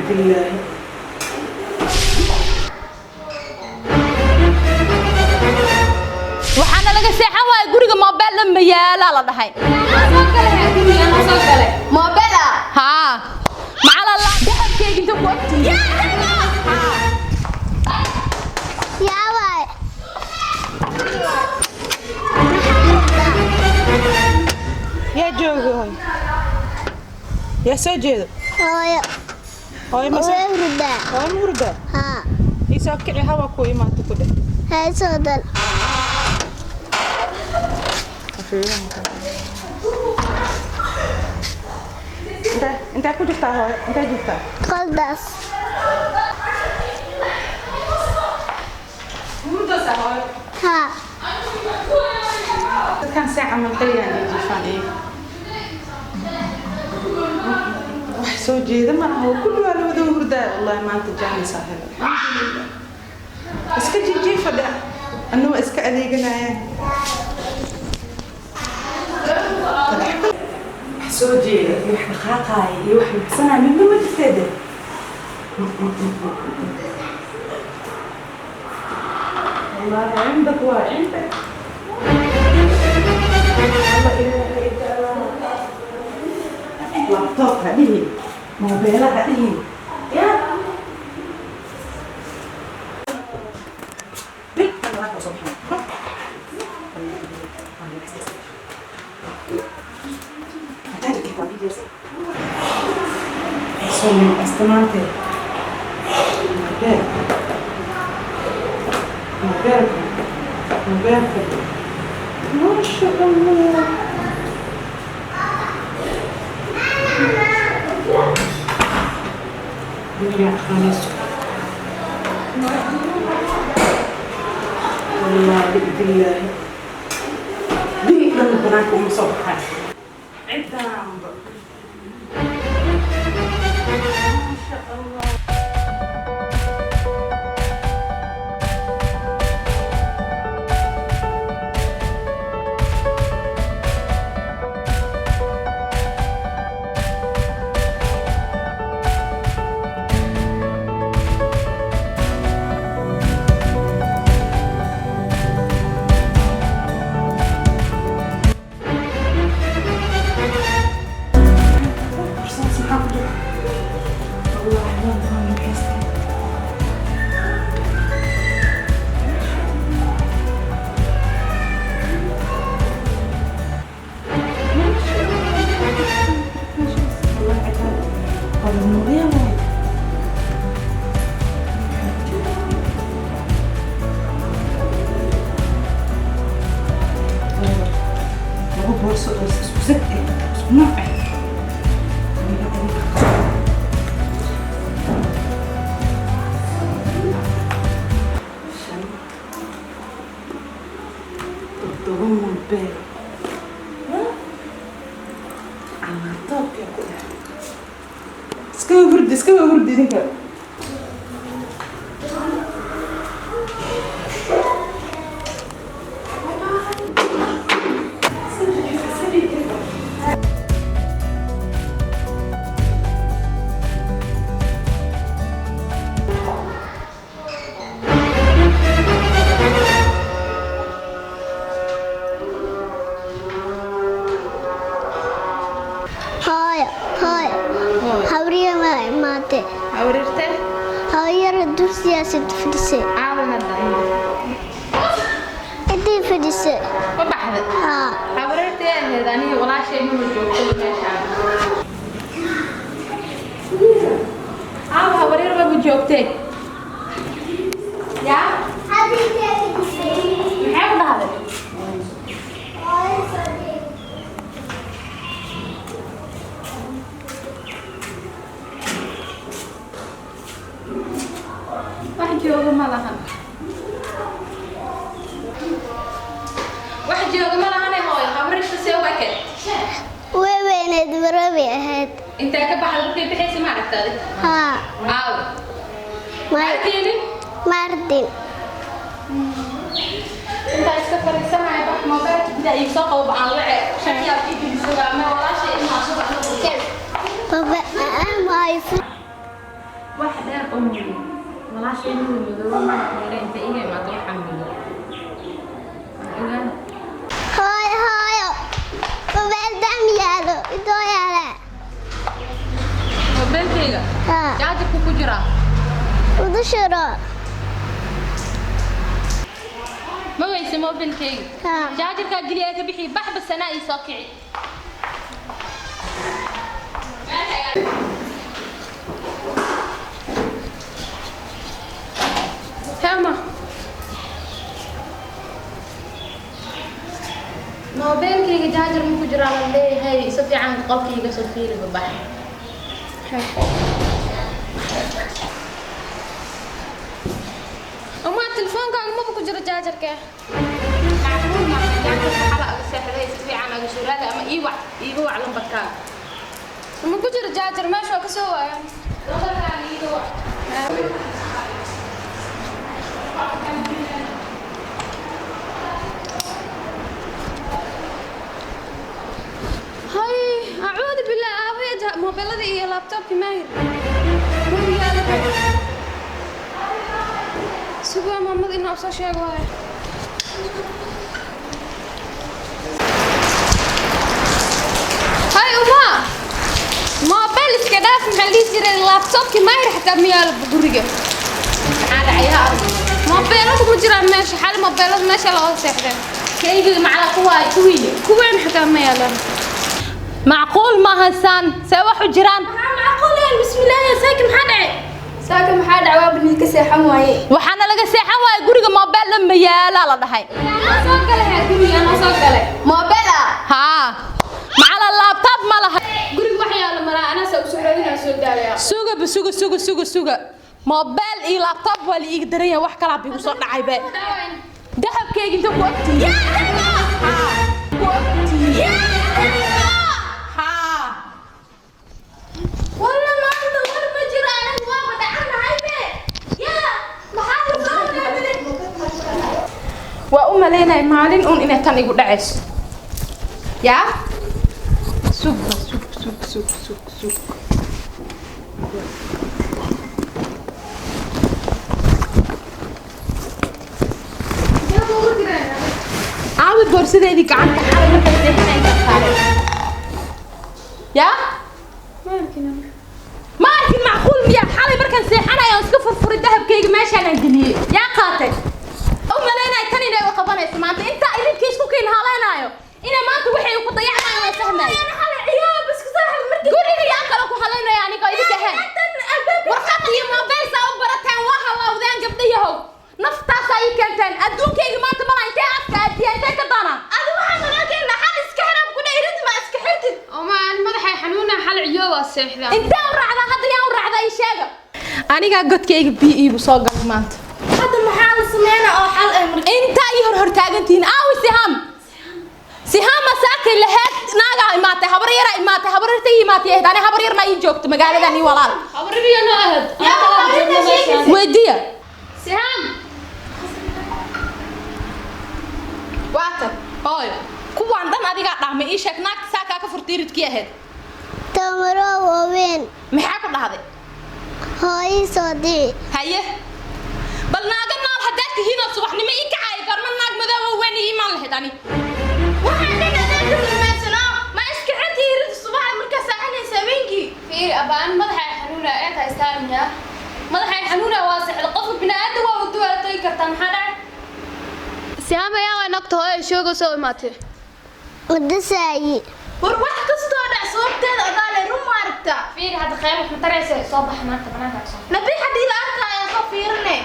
Bilaahi. Waxaana laga seexan waaya guriga, moobeel dhan ma yaalaa la dhahay. Haa, macalala dahabkeyga inta ku agtiisa. Yaaway. Yaa jooga hooy? Yaa soo jeedo? Hooyo. Hooyo ma soo Way hurdaa. Hooyo ma hurdaa? Haa. Ii soo kici, hawa ku imaata ku dheh. Heesoo dhan. Intee ku jirtaa hooyo? Intee jirtaa? Qoldaas. Hurdoosaa hooyo? Haa. Dadkan see camal xilligan ay jiifaan iyaga. Wax soo jeeda ma laha, kulli waa la wada hurdaa. Wallahi maanta jaanis aa helay, alxamdulillah. Iska jiijiifa dhe, anna waa iska adeeganayaan. Wax soo jeeda iyo wax dhaqaaqaaya iyo wax nuxsanaya midna ma jirtee de. والله عندك وعندك الله إله إلا الله. لابتوب هذه، موبايل هذه، يا بيت الله سبحانه. استمعتي موبايل موبايل موبايل، ما شاء الله. يا خالص، والله بالله bil dhan banaanka uma soo baxay cidaanba. ما شاء الله. Fursad maxaa ku jira? والله والله haystaa. والله عتاب هذا الموضوع وايد. Labo boorso oo isku sad eh, isku nooc ah. Shan, toddoba mobeel, laptopka ku dhex. Iskaga hurdi, iskaga hurdi idinka. Hooyo, hooyo. Habriya ma imaatay? Awrirte. Hooyara dugsigaasi fadhisay. Caawa hadda? Intii fadhisay. Ma baxda? Haa. Awrirte ahayd, aniga walaashay mama joogto meeshaan. Caawa habaryar ma joogtee? Yaa, maxay ku dhahday? Wax jooga ma lahan, wax jooga ma lahane. Hooyo, habaryarta see u eked? Way weyneed, marabay ahayd. Intee ka baxda? Markay bixaysa ma aragta adig? Haa. Caawa? Ma arkeenin? Maardin. Intaa iska fariisanaya, bax moobeelka gudaha iigu soo qabo, aan wace shakiyaa ii sugaa ma walaashay inaa subax. Baba, maayo. Wax dheer oo madow. Walaashay inuu madow madax dheere inta iga imaato waxaan madow. Ogaan. Hooyo, hooyo. Mobile dam yaalo. Intoo yaala. Mobilkayga. Haa. Jaajarku ku jiraa. Udu shuro. Ma weyse mobilkayga. Haa. Jaajarkaa geliyaa ka bixi baxba sanaa ii soo kici. Hema. Mobilkayga jaajar ma ku jiraa la leeyahay si fiican qolkayga soo fiiri babax. Uma telefoonkaaga maba ku jiro jaajarka. Macquul ma jaajarka xala aga seexday si fiican aga soo raadi ama ii wac iiga wac lambarkaaga. Ma ku jiro jaajar meesha waa ka soo waaya. Lambarkaaga iiga wac. Hay, acuudu billah aabaya mobilada iyo laptopki maahir. Gurigaada sugaa maamada inaa usoo sheego waaya. Hay uma. Mobil iska dhaaf maxaa la dhihi jiray laptopki maahir xataa ma yaalo guriga. Maxaa dhacay ha arag. Mobilada ku jiraan meesha xal mobilada meesha la wada seexdeen. Kayga macala kuwaa kuwiiyo. Kuween xataa ma yaalaan. Macquul ma haysaan see wax u jiraan. Macquul yahay bismillaah saaki maxaa dhacay? Saaka maxaa dhacay waa bani ka seexan waaye. Waxaana laga seexan waayay guriga mobil ma yaala la dhahay. Soo galay guriga ana soo galay. Mobil ah. Haa. Macala laptop ma laha. Guriga wax yaalo malaa ana soo soo raadinaa soo daalaya. Suga ba suga suga suga suga. Mobil iyo laptop waa la iiga daran yahay wax kala bi igu soo dhacay be. Dahabkayga inta ku agtiyo. Haa. Ku agtiyo. Haa. Walla maanta war ma jiro anigu waaba dhacanahay be. Yaa maxaa la soo raadinay? Waa u malaynay maalin uun inay tan igu dhacayso. Yaa? Sug ba sug sug sug sug sug. Caawi boorsadeedii gacanta xalay markaa seexanay ka saaray. Yaa? Ma arkin macquul miyaa xalay markaan seexanayo aan iska furfuray dahabkayga meeshaan aan geliyey. Yaa qaatay? U malaynay tan inay u qabanayso maanta intaa idinka isku keen haleynaayo inay maanta waxay ku dayacmayaan waa fahmay. Guriga yaa kale ku haleynaya anigoo idinka ahayn. Warqad iyo mobil saa u barateen waa halawdeen gabdhayahow. Naftaasaa ii keenteen adduunkayga maanta malaa intee afka aadiya intee ka doonaan. Adi waxaan naga keenaa xal iska xiraab ku dheerid ma iska xirtid. Oma aan madaxay xanuuna xal ciyo waa seexdaa. Intee u raacdaa hadda yaa u raacdaa ii sheega. Anigaa godkayga biyo iigu soo galay maanta. Hadda maxaa la sameynaa oo xal ah marka? Intaa ii hor hortaagantihiin aawi Siham. Siham masaakay lahayd naagaa imaatay habar yaraa imaatay habar yarta ii imaatay ahayd ani habar yar ma ii joogto magaaladan ii walaal. Habarriyo noo ahayd. Weydiiya. Siham. Waatan hooyo kuwaan dhan adigaa dhahmay ii sheeg naagta saakaa ka furtay iridkii ahayd. Tamaro waaweyn. Maxaa ku dhahday? Hooyo soo diri. Haye. Bal naaga nool haddaad tihiin oo subaxnimo ii kacaayo goorma naag madow oo weyn ii imaan lahayd ani. Waxaan dhan adeeg rumaysanaa ma iska xirtid irid subax markaa saaxanaysa habeenkii. Fiiri abaan madaxay xanuuna ee haystaan miya. Madaxay xanuuna waa seexda qofka bini'aadam waa wadu waa tagi kartaa maxaa dhacay? Siham ayaa waa nagta hooyo shoogo soo imaatay. Udusaayi. War wax kastoo dhac sababteeda adaale run ma aragtaa. Fiiri hadda qayb wax ma taraysa soo bax maanta banaanka soo. Nabi haddii la arkaayo soo fiirine.